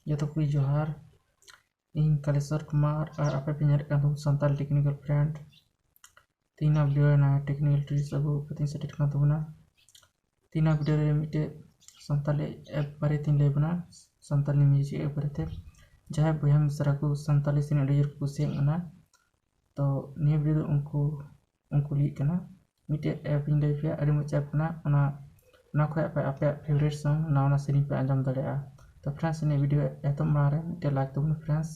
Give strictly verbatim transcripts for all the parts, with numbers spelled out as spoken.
ᱡᱚᱛᱚ ᱠᱚᱜᱮ ᱡᱚᱦᱟᱨ᱾ ᱤᱧ ᱠᱟᱞᱮᱥᱚᱨ ᱠᱩᱢᱟᱨ ᱟᱨ ᱟᱯᱮ ᱯᱮ ᱧᱮᱞᱮᱫ ᱠᱟᱱ ᱛᱟᱵᱚᱱ ᱥᱟᱱᱛᱟᱲ ᱴᱮᱠᱱᱤᱠᱮᱞ ᱯᱷᱨᱮᱱᱰ᱾ ᱛᱮᱦᱮᱧᱟᱜ ᱵᱷᱤᱰᱤᱭᱳ ᱨᱮ ᱱᱟᱣᱟ ᱴᱮᱠᱱᱤᱠᱮᱞ ᱴᱨᱤᱠᱥ ᱟᱹᱜᱩ ᱠᱟᱛᱮᱧ ᱥᱮᱴᱮᱨ ᱠᱟᱱ ᱛᱟᱵᱚᱱᱟ᱾ ᱛᱮᱦᱮᱧᱟᱜ ᱵᱷᱤᱰᱤᱭᱳ ᱨᱮ ᱢᱤᱫᱴᱮᱡ ᱥᱟᱱᱛᱟᱲᱤ ᱮᱯ ᱵᱟᱨᱮᱛᱮᱧ ᱞᱟᱹᱭ ᱟᱵᱚᱱᱟ, ᱥᱟᱱᱛᱟᱲᱤ ᱢᱤᱭᱩᱡᱤᱠ ᱮᱯ ᱵᱟᱨᱮᱛᱮ᱾ ᱡᱟᱦᱟᱸᱭ ᱵᱚᱭᱦᱟ ᱢᱤᱥᱨᱟ ᱠᱚ ᱥᱟᱱᱛᱟᱲᱤ ᱥᱮᱨᱮᱧ ᱟᱹᱰᱤ ᱡᱳᱨ ᱠᱚ ᱠᱩᱥᱤᱭᱟᱜ ᱠᱟᱱᱟ, ᱛᱚ ᱱᱤᱭᱟᱹ ᱵᱷᱤᱰᱤᱭᱳ ᱫᱚ ᱩᱱᱠᱩ ᱩᱱᱠᱩ ᱞᱟᱹᱜᱤᱫ ᱠᱟᱱᱟ᱾ ᱢᱤᱫᱴᱮᱡ ᱮᱯ ᱤᱧ ᱞᱟᱹᱭ ᱯᱮᱭᱟ, ᱟᱹᱰᱤ ᱢᱚᱡᱽ ᱮᱯ ᱠᱟᱱᱟ᱾ ᱚᱱᱟ ᱚᱱᱟ ᱠᱷᱚᱡ ᱟᱯᱮ ᱟᱯᱮᱭᱟᱜ ᱯᱷᱮᱵᱟᱨᱤᱴ ᱥᱚᱝ ᱱᱟᱣᱟ ᱱᱟᱣᱟ ᱥᱮᱨᱮᱧ ᱯᱮ ᱟᱸᱡᱚᱢ ᱫᱟᱲᱮᱭᱟᱜᱼᱟ᱾ ᱛᱚ ᱯᱷᱨᱮᱱᱰᱥ, ᱱᱤᱭᱟᱹ ᱵᱷᱤᱰᱤᱭᱳ ᱮᱛᱚᱦᱚᱵ ᱢᱟᱲᱟᱝ ᱨᱮ ᱢᱤᱫᱴᱮᱡ ᱞᱟᱭᱤᱠ ᱛᱟᱵᱚᱱ ᱯᱷᱨᱮᱱᱰᱥ᱾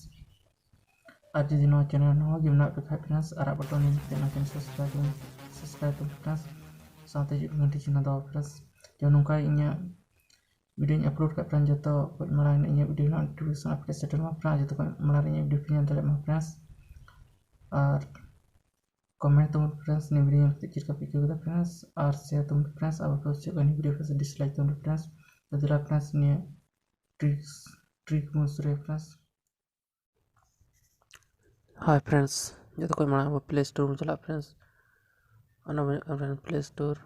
ᱟᱨ ᱡᱩᱫᱤ ᱱᱚᱣᱟ ᱪᱮᱱᱮᱞ ᱱᱟᱣᱟ ᱜᱮ ᱢᱮᱱᱟᱜ ᱯᱮ ᱠᱷᱟᱡ ᱯᱷᱨᱮᱱᱰᱥ, ᱟᱨᱟᱜ ᱵᱟᱴᱚᱱ ᱧᱮᱞ ᱠᱟᱛᱮ ᱱᱚᱣᱟ ᱪᱮᱱᱮᱞ ᱥᱟᱵᱥᱠᱨᱟᱭᱤᱵ ᱛᱟᱵᱚᱱ, ᱥᱟᱵᱥᱠᱨᱟᱭᱤᱵ ᱛᱟᱵᱚᱱ ᱯᱷᱨᱮᱱᱰᱥ᱾ ᱥᱟᱶᱛᱮ ᱦᱤᱡᱩᱜ ᱜᱷᱟᱱᱴᱤ ᱪᱤᱱᱦᱟᱹ ᱫᱟᱵᱟᱣ ᱯᱷᱨᱮᱱᱰᱥ, ᱡᱮ ᱱᱚᱝᱠᱟ ᱤᱧᱟᱹᱜ ᱵᱷᱤᱰᱤᱭᱳᱧ ᱟᱯᱞᱳᱰ ᱠᱟᱜ ᱯᱷᱨᱮᱱᱰᱥ, ᱡᱚᱛᱚ ᱠᱷᱚᱡ ᱢᱟᱲᱟᱝ ᱤᱧᱟᱹᱜ ᱵᱷᱤᱰᱤᱭᱳ ᱨᱮᱱᱟᱜ ᱱᱳᱴᱤᱯᱷᱤᱠᱮᱥᱚᱱ ᱟᱯᱮ ᱴᱷᱮᱱ ᱥᱮᱴᱮᱨ ᱢᱟ ᱯᱷᱨᱮᱱᱰᱥ, ᱡᱚᱛᱚ ᱠᱷᱚᱡ ᱢᱟᱲᱟᱝ ᱨᱮ ᱤᱧᱟᱹᱜ ᱵᱷᱤᱰᱤᱭᱳ ᱯᱮ ᱧᱮᱞ ᱫᱟᱲᱮᱭᱟᱜ ᱢᱟ ᱯᱷᱨᱮᱱᱰᱥ᱾ ᱟᱨ ᱠᱚᱢᱮᱱᱴ ᱛᱟᱵᱚᱱ ᱯᱷᱨᱮᱱᱰᱥ, ᱱᱤᱭᱟᱹ ᱵᱷᱤᱰᱤᱭᱳ ᱧᱮᱞ ᱠᱟᱛᱮ ᱪᱮᱫ ᱞᱮᱠᱟ ᱯᱮ ᱟᱹᱭᱠᱟᱹᱣ ᱠᱮᱫᱟ ᱯᱷᱨᱮᱱᱰᱥ, ᱟᱨ ᱥᱮᱭᱟᱨ ᱛᱟᱵᱚᱱ ᱯᱷᱨᱮᱱᱰᱥ, ᱟᱨ ᱵᱟᱯᱮ ᱠᱩᱥᱤᱭᱟᱜ ᱠᱷᱟᱱ ᱱᱤᱭᱟᱹ ᱵᱷᱤᱰᱤᱭᱳ ᱯᱷᱨᱮᱱᱰᱥ ᱰᱤᱥᱞᱟᱭᱤᱠ ᱛᱟᱵᱚᱱ ᱯᱷᱨᱮᱱᱰᱥ᱾ ᱛᱚ ᱫᱮᱞᱟ ᱯᱷᱨᱮᱱᱰᱥ, ᱱᱤᱭᱟᱹ ᱴᱨᱤᱠᱥ ᱴᱨᱤᱠ ᱵᱚᱱ ᱥᱩᱨᱩᱭᱟ ᱯᱷᱨᱮᱱᱰᱥ᱾ ᱦᱟᱭ ᱯᱷᱨᱮᱱᱰᱥ, ᱡᱚᱛᱚ ᱠᱷᱚᱡ ᱢᱟᱲᱟᱝ ᱟᱵᱚ ᱯᱞᱮ ᱥᱴᱳᱨ ᱵᱚᱱ ᱪᱟᱞᱟᱜᱼᱟ ᱯᱷᱨᱮᱱᱰᱥ᱾ ᱚᱱᱟ ᱵᱚᱱ ᱧᱮᱞ ᱠᱟᱱ ᱯᱷᱨᱮᱱᱰᱥ ᱯᱞᱮ ᱥᱴᱳᱨ,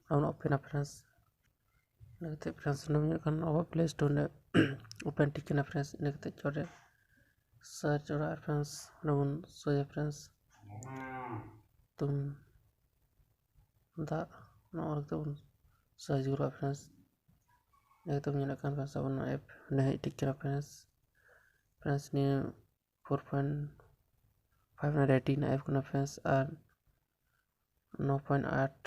ᱚᱱᱟ ᱵᱚᱱ ᱳᱯᱮᱱᱟ ᱯᱷᱨᱮᱱᱰᱥ᱾ ᱤᱱᱟᱹ ᱠᱟᱛᱮ ᱯᱷᱨᱮᱱᱰᱥ, ᱚᱸᱰᱮ ᱵᱚᱱ ᱧᱮᱞ ᱠᱟᱱ ᱟᱵᱚ ᱯᱞᱮ ᱥᱴᱳᱨ ᱨᱮ ᱳᱯᱮᱱ ᱴᱷᱤᱠ ᱠᱟᱱᱟ ᱯᱷᱨᱮᱱᱰᱥ᱾ ᱤᱱᱟᱹ ᱠᱟᱛᱮ ᱪᱚᱴ ᱨᱮ ᱥᱟᱨᱪ ᱚᱲᱟᱜ ᱨᱮ ᱯᱷᱨᱮᱱᱰᱥ, ᱚᱸᱰᱮ ᱵᱚᱱ ᱥᱳᱡᱟ ᱯᱷᱨᱮᱱᱰᱥ᱾ ᱛᱩᱢ ᱫᱟᱜ ᱱᱚᱣᱟ ᱠᱟᱛᱮ ᱵᱚᱱ ᱥᱟᱨᱪ ᱜᱚᱫᱟ ᱯᱷᱨᱮᱱᱰᱥ᱾ ᱤᱱᱟᱹ ᱠᱟᱛᱮ ᱵᱚᱱ ᱧᱮᱞᱮᱫ ᱠᱟᱱ ᱯᱷᱨᱮᱱᱰᱥ, ᱟᱵᱚ ᱱᱚᱣᱟ ᱮᱯ ᱱᱚᱰᱮ ᱦᱮᱡ ᱴᱷᱤᱠ ᱠᱟᱱᱟ ᱯᱷᱨᱮᱱᱰᱥ᱾ ᱯᱷᱨᱮᱱᱰᱥ, ᱱᱤᱭᱟᱹ ᱯᱷᱳᱨ ᱯᱚᱭᱮᱱᱴ ᱯᱷᱟᱭᱤᱵᱷ ᱨᱮᱱᱟᱜ ᱨᱮᱴᱤᱝ ᱨᱮᱱᱟᱜ ᱮᱯ ᱠᱟᱱᱟ ᱯᱷᱨᱮᱱᱰᱥ, ᱟᱨ ᱱᱚ ᱯᱚᱭᱮᱱᱴ ᱟᱴ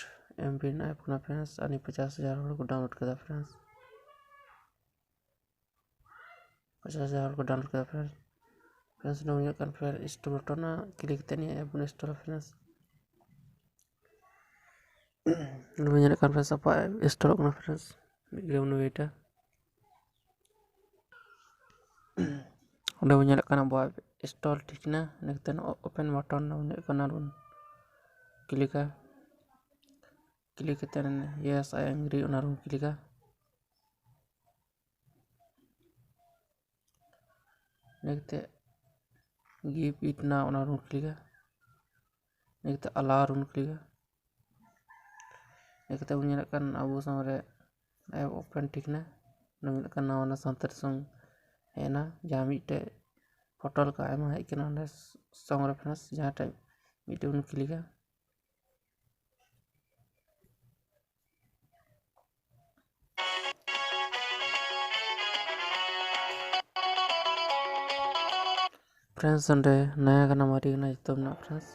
ᱮᱢ ᱵᱤ ᱨᱮᱱᱟᱜ ᱮᱯ ᱠᱟᱱᱟ ᱯᱷᱨᱮᱱᱰᱥ, ᱟᱨ ᱱᱤᱭᱟᱹ ᱯᱚᱪᱟᱥ ᱦᱟᱡᱟᱨ ᱦᱚᱲ ᱠᱚ ᱰᱟᱣᱩᱱᱞᱳᱰ ᱠᱮᱫᱟ ᱯᱷᱨᱮᱱᱰᱥ᱾ ᱯᱚᱪᱟᱥ ᱦᱟᱡᱟᱨ ᱦᱚᱲ ᱠᱚ ᱰᱟᱣᱩᱱᱞᱳᱰ ᱠᱮᱫᱟ ᱯᱷᱨᱮᱱᱰᱥ᱾ ᱯᱷᱨᱮᱱᱰᱥ, ᱱᱚᱰᱮ ᱧᱮᱞᱚᱜ ᱠᱟᱱ ᱯᱷᱨᱮᱱᱰ ᱤᱱᱥᱴᱚᱞ ᱵᱚᱴᱚᱱ ᱨᱮ ᱠᱞᱤᱠ ᱠᱟᱛᱮ ᱱᱤᱭᱟᱹ ᱮᱯ ᱵᱚᱱ ᱤᱱᱥᱴᱚᱞᱟ ᱯᱷᱨᱮᱱᱰᱥ᱾ ᱱᱚᱰᱮ ᱧᱮᱞᱚᱜ ᱠᱟᱱ ᱯᱷᱨᱮᱱᱰᱥ, ᱟᱵᱚᱣᱟᱜ ᱤᱱᱥᱴᱚᱞᱚᱜ ᱠᱟᱱᱟ ᱯᱷᱨᱮᱱᱰᱥ, ᱢᱤᱫ ᱜᱷᱟᱹᱲᱤᱡ ᱵᱚᱱ ᱣᱮᱴᱟ᱾ ᱚᱸᱰᱮ ᱵᱚᱱ ᱧᱮᱞᱮᱫ ᱠᱟᱱᱟ ᱟᱵᱚᱣᱟᱜ ᱤᱱᱥᱴᱚᱞ ᱴᱷᱤᱠ ᱮᱱᱟ᱾ ᱤᱱᱟᱹ ᱠᱟᱛᱮ ᱳᱯᱮᱱ ᱵᱟᱴᱚᱱ ᱵᱚᱱ ᱧᱮᱞᱮᱫ ᱠᱟᱱᱟ, ᱵᱚᱱ ᱠᱞᱤᱠᱟ᱾ ᱠᱞᱤᱠ ᱠᱟᱛᱮ ᱱᱚᱰᱮ Yes, I agree ᱚᱱᱟ ᱨᱮᱵᱚᱱ ᱠᱞᱤᱠᱟ᱾ ᱤᱱᱟᱹ ᱠᱟᱛᱮ Give it now ᱚᱱᱟ ᱨᱮᱵᱚᱱ ᱠᱞᱤᱠᱟ᱾ ᱤᱱᱟᱹ ᱠᱟᱛᱮ Allow ᱨᱮᱵᱚᱱ ᱠᱞᱤᱠᱟ᱾ ᱤᱱᱟᱹ ᱠᱟᱛᱮ ᱵᱚᱱ ᱧᱮᱞᱮᱫ ᱠᱟᱱ ᱟᱵᱚ ᱥᱟᱢᱟᱝ ᱨᱮ ᱮᱯ ᱳᱯᱮᱱ ᱴᱷᱤᱠ ᱮᱱᱟ᱾ ᱚᱱᱟ ᱢᱮᱱᱟᱜ ᱠᱟᱱ ᱱᱟᱣᱟ ᱱᱟᱣᱟ ᱥᱟᱱᱛᱟᱲᱤ ᱥᱚᱝ ᱦᱮᱡ ᱮᱱᱟ, ᱡᱟᱦᱟᱸ ᱢᱤᱫᱴᱮᱡ ᱯᱷᱳᱴᱳ ᱞᱮᱠᱟ ᱟᱭᱢᱟ ᱦᱮᱡ ᱠᱟᱱᱟ ᱚᱸᱰᱮ᱾ Song ᱨᱮ ᱯᱷᱨᱮᱱᱰᱥ ᱡᱟᱦᱟᱸᱴᱮᱡ ᱢᱤᱫᱴᱮᱡ ᱵᱚᱱ ᱠᱞᱤᱠᱟ᱾ ᱯᱷᱨᱮᱱᱰᱥ ᱚᱸᱰᱮ ᱱᱟᱭᱟ ᱠᱟᱱᱟ, ᱢᱟᱨᱮ ᱠᱟᱱᱟ, ᱡᱚᱛᱚ ᱢᱮᱱᱟᱜᱼᱟ ᱯᱷᱨᱮᱱᱰᱥ᱾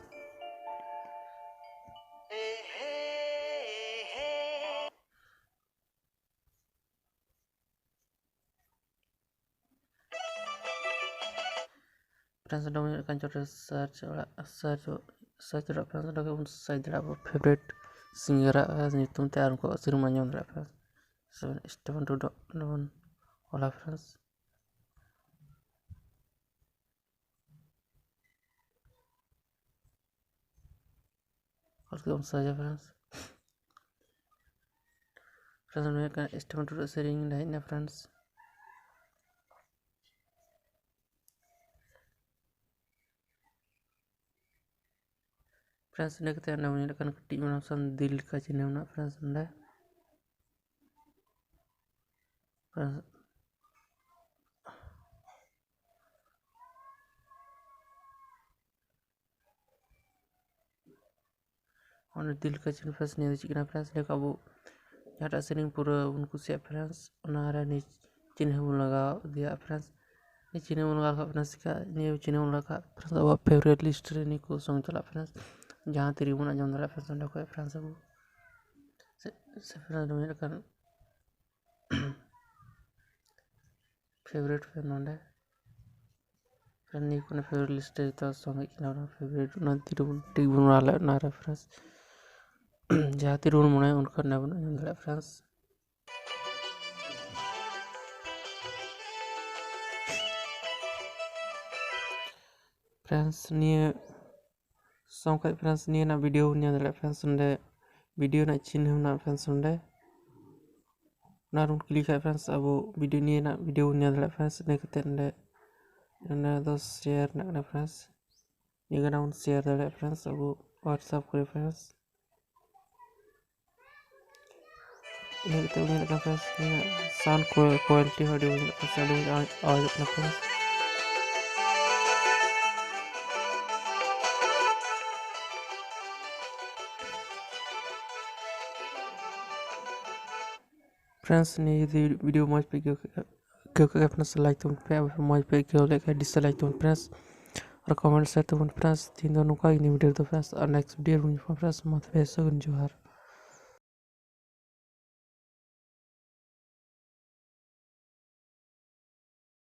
ᱯᱷᱨᱮᱱᱰᱥ ᱚᱸᱰᱮ ᱵᱚᱱ ᱧᱮᱞ ᱠᱟᱱ ᱪᱚᱴ ᱨᱮ ᱥᱟᱨᱪ ᱚᱲᱟᱜ, ᱥᱟᱨᱪ, ᱥᱟᱨᱪ ᱚᱲᱟᱜ ᱯᱷᱨᱮᱱᱰᱥ ᱚᱸᱰᱮ ᱜᱮᱵᱚᱱ ᱥᱟᱨᱪ ᱫᱟᱲᱮᱭᱟᱜᱼᱟ ᱟᱵᱚ ᱯᱷᱮᱵᱟᱨᱮᱴ ᱥᱤᱝᱜᱟᱨᱟᱜ ᱧᱩᱛᱩᱢ ᱛᱮ ᱟᱨ ᱩᱱᱠᱩᱣᱟᱜ ᱥᱮᱨᱮᱧ ᱵᱚᱱ ᱟᱸᱡᱚᱢ ᱫᱟᱲᱮᱭᱟᱜᱼᱟ ᱯᱷᱨᱮᱱᱰᱥ᱾ ᱥᱴᱤᱯᱷᱟᱱ ᱴᱩᱰᱩ ᱚᱸᱰᱮ ᱵᱚᱱ ᱚᱞᱟ ᱯᱷᱨᱮᱱᱰᱥ᱾ ᱚᱞ ᱠᱟᱛᱮ ᱵᱚᱱ ᱥᱟᱨᱪᱟ ᱯᱷᱨᱮᱱᱰᱥ᱾ ᱯᱷᱨᱮᱱᱰᱥ ᱱᱩᱭᱟᱜ ᱠᱟᱱᱟ ᱥᱴᱤᱯᱷᱟᱱ ᱴᱩᱰᱩ ᱥᱮᱨᱮᱧ ᱚᱸᱰᱮ ᱦᱮᱡ ᱮᱱᱟ ᱯᱷᱨᱮᱱᱰᱥ᱾ ᱯᱷᱨᱮᱱᱰᱥ ᱤᱱᱟᱹ ᱠᱟᱛᱮ ᱚᱸᱰᱮ ᱵᱚᱱ ᱧᱮᱞᱮᱫ ᱠᱟᱱ ᱠᱟᱹᱴᱤᱡ ᱢᱟᱨᱟᱝ ᱥᱟᱶ ᱫᱤᱞ ᱞᱮᱠᱟ ᱪᱤᱱᱦᱟᱹ ᱢᱮᱱᱟᱜᱼᱟ ᱯᱷᱨᱮᱱᱰᱥ ᱚᱸᱰᱮ᱾ ᱯᱷᱨᱮᱱᱰᱥ ᱚᱱᱟ ᱫᱤᱞ ᱠᱟ ᱪᱤᱱᱦᱟᱹ ᱯᱷᱨᱮᱱᱰᱥ ᱱᱤᱭᱟᱹ ᱫᱚ ᱪᱮᱫ ᱠᱟᱱᱟ ᱯᱷᱨᱮᱱᱰᱥ? ᱞᱟᱹᱭ ᱟᱵᱚ ᱡᱟᱦᱟᱸᱴᱟᱜ ᱥᱮᱨᱮᱧ ᱯᱩᱨᱟᱹ ᱵᱚᱱ ᱠᱩᱥᱤᱭᱟᱜᱼᱟ ᱯᱷᱨᱮᱱᱰᱥ, ᱚᱱᱟ ᱨᱮ ᱱᱤᱭᱟᱹ ᱪᱤᱱᱦᱟᱹ ᱵᱚᱱ ᱞᱟᱜᱟᱣ ᱤᱫᱤᱭᱟ ᱯᱷᱨᱮᱱᱰᱥ᱾ ᱱᱤᱭᱟᱹ ᱪᱤᱱᱦᱟᱹ ᱵᱚᱱ ᱞᱟᱜᱟᱣ ᱞᱮᱠᱷᱟᱱ ᱯᱷᱨᱮᱱᱰᱥ ᱪᱤᱠᱟ? ᱱᱤᱭᱟᱹ ᱪᱤᱱᱦᱟᱹ ᱵᱚᱱ ᱞᱟᱜᱟᱣ ᱠᱷᱟᱱ ᱯᱷᱨᱮᱱᱰᱥ ᱟᱵᱚᱣᱟᱜ ᱯᱷᱮᱵᱟᱨᱮᱴ ᱞᱤᱥᱴ ᱨᱮ ᱱᱤᱭᱟᱹ ᱠᱚ ᱥᱚᱝ ᱪᱟᱞᱟᱜᱼᱟ ᱯᱷᱨᱮᱱᱰᱥ᱾ ᱡᱟᱦᱟᱸ ᱛᱤ ᱨᱮᱜᱮ ᱵᱚᱱ ᱟᱸᱡᱚᱢ ᱫᱟᱲᱮᱭᱟᱜᱼᱟ ᱯᱷᱨᱮᱱᱰᱥ ᱚᱸᱰᱮ ᱠᱷᱚᱱ ᱯᱷᱨᱮᱱᱰᱥ ᱟᱵᱚ ᱥᱮ, ᱥᱮ ᱯᱷᱨᱮᱱᱰᱥ ᱚᱸᱰᱮ ᱧᱮᱞ ᱞᱮᱠᱷᱟᱱ ᱯᱷᱮᱵᱟᱨᱮᱴ ᱯᱷᱮᱱ ᱱᱚᱰᱮ᱾ ᱯᱷᱨᱮᱱᱰ ᱱᱤᱭᱟᱹ ᱠᱚᱨᱮ ᱯᱷᱮᱵᱟᱨᱮᱴ ᱞᱤᱥᱴ ᱨᱮ ᱡᱚᱛᱚ ᱥᱚᱝ ᱦᱮᱡ ᱠᱟᱱᱟ, ᱚᱱᱟ ᱯᱷᱮᱵᱟᱨᱮᱴ ᱚᱱᱟ ᱛᱤᱨᱮᱵᱚᱱ ᱴᱤᱠ ᱵᱚᱱ ᱢᱟᱨᱟᱣ ᱞᱮᱫ ᱚᱱᱟ ᱨᱮ ᱯᱷᱨᱮᱱᱰᱥ᱾ ᱡᱟᱦᱟᱸ ᱛᱤᱨᱮᱵᱚᱱ ᱢᱚᱱᱮᱭᱟ ᱩᱱ ᱠᱷᱚᱱ ᱚᱱᱟ ᱵᱚᱱ ᱟᱸᱡᱚᱢ ᱫᱟᱲᱮᱭᱟᱜᱼᱟ ᱯᱷᱨᱮᱱᱰᱥ᱾ ᱯᱷᱨᱮᱱᱰᱥ ᱱᱤᱭᱟᱹ ᱥᱚᱝ ᱠᱷᱚᱡ ᱯᱷᱨᱮᱱᱰᱥ ᱱᱤᱭᱟᱹ ᱨᱮᱱᱟᱜ ᱵᱷᱤᱰᱤᱭᱳ ᱵᱚᱱ ᱧᱮᱞ ᱫᱟᱲᱮᱭᱟᱜᱼᱟ ᱯᱷᱨᱮᱱᱰᱥ ᱚᱸᱰᱮ᱾ ᱵᱷᱤᱰᱤᱭᱳ ᱨᱮᱱᱟᱜ ᱪᱤᱱᱦᱟᱹ ᱢᱮᱱᱟᱜᱼᱟ ᱯᱷᱨᱮᱱᱰᱥ ᱚᱸᱰᱮ᱾ ᱚᱱᱟ ᱨᱮᱵᱚᱱ ᱠᱞᱤᱠ ᱠᱷᱟᱡ ᱯᱷᱨᱮᱱᱰᱥ ᱟᱵᱚ ᱵᱷᱤᱰᱤᱭᱳ ᱱᱤᱭᱟᱹ ᱨᱮᱱᱟᱜ ᱵᱷᱤᱰᱤᱭᱳ ᱵᱚᱱ ᱧᱮᱞ ᱫᱟᱲᱮᱭᱟᱜᱼᱟ ᱯᱷᱨᱮᱱᱰᱥ᱾ ᱤᱱᱟᱹ ᱠᱟᱛᱮ ᱚᱸᱰᱮ, ᱚᱸᱰᱮ ᱫᱚ ᱥᱮᱭᱟᱨ ᱨᱮᱱᱟᱜ ᱠᱟᱱᱟ ᱯᱷᱨᱮᱱᱰᱥ᱾ ᱱᱤᱭᱟᱹ ᱠᱟᱱᱟ ᱵᱚᱱ ᱥᱮᱭᱟᱨ ᱫᱟᱲᱮᱭᱟᱜᱼᱟ ᱯᱷᱨᱮᱱᱰᱥ ᱟᱵᱚ WhatsApp ᱠᱚᱨᱮ ᱯᱷᱨᱮᱱᱰᱥ᱾ ᱧᱮᱞ ᱠᱟᱛᱮ ᱵᱚᱱ ᱧᱮᱞᱮᱫ ᱠᱟᱱᱟ friends, ᱱᱤᱭᱟᱹ sound quality ᱦᱚᱸ ᱟᱹᱰᱤ ᱢᱚᱡᱽ ᱧᱮᱞᱚᱜ ᱠᱟᱱᱟ, ᱥᱮ ᱟᱹᱰᱤ ᱢᱚᱡᱽ ᱟᱣᱟᱡᱚᱜ ᱠᱟᱱᱟ friends᱾ Friends, ᱱᱤᱭᱟᱹ ᱡᱩᱫᱤ video ᱢᱚᱡᱽ ᱯᱮ ᱟᱹᱭᱠᱟᱹᱣ ᱠᱮᱫ ᱟᱹᱭᱠᱟᱹᱣ ᱠᱮᱫ ᱠᱷᱟᱱ friends, like ᱛᱟᱵᱚᱱ ᱯᱮ, ᱟᱨ ᱢᱚᱡᱽ ᱯᱮ ᱟᱹᱭᱠᱟᱹᱣ ᱞᱮᱫ ᱠᱷᱟᱱ dislike ᱛᱟᱵᱚᱱ friends, ᱟᱨ comment share ᱛᱟᱵᱚᱱ friends᱾ ᱛᱮᱦᱮᱧ ᱫᱚ ᱱᱚᱝᱠᱟ ᱜᱮ ᱱᱤᱭᱟᱹ video ᱨᱮᱫᱚ friends, ᱟᱨ next video ᱨᱮᱵᱚᱱ ᱧᱟᱯᱟᱢᱟ friends᱾ ᱢᱟ ᱛᱚᱵᱮ ᱥᱟᱹᱜᱩᱱ ᱡᱚᱦᱟᱨ᱾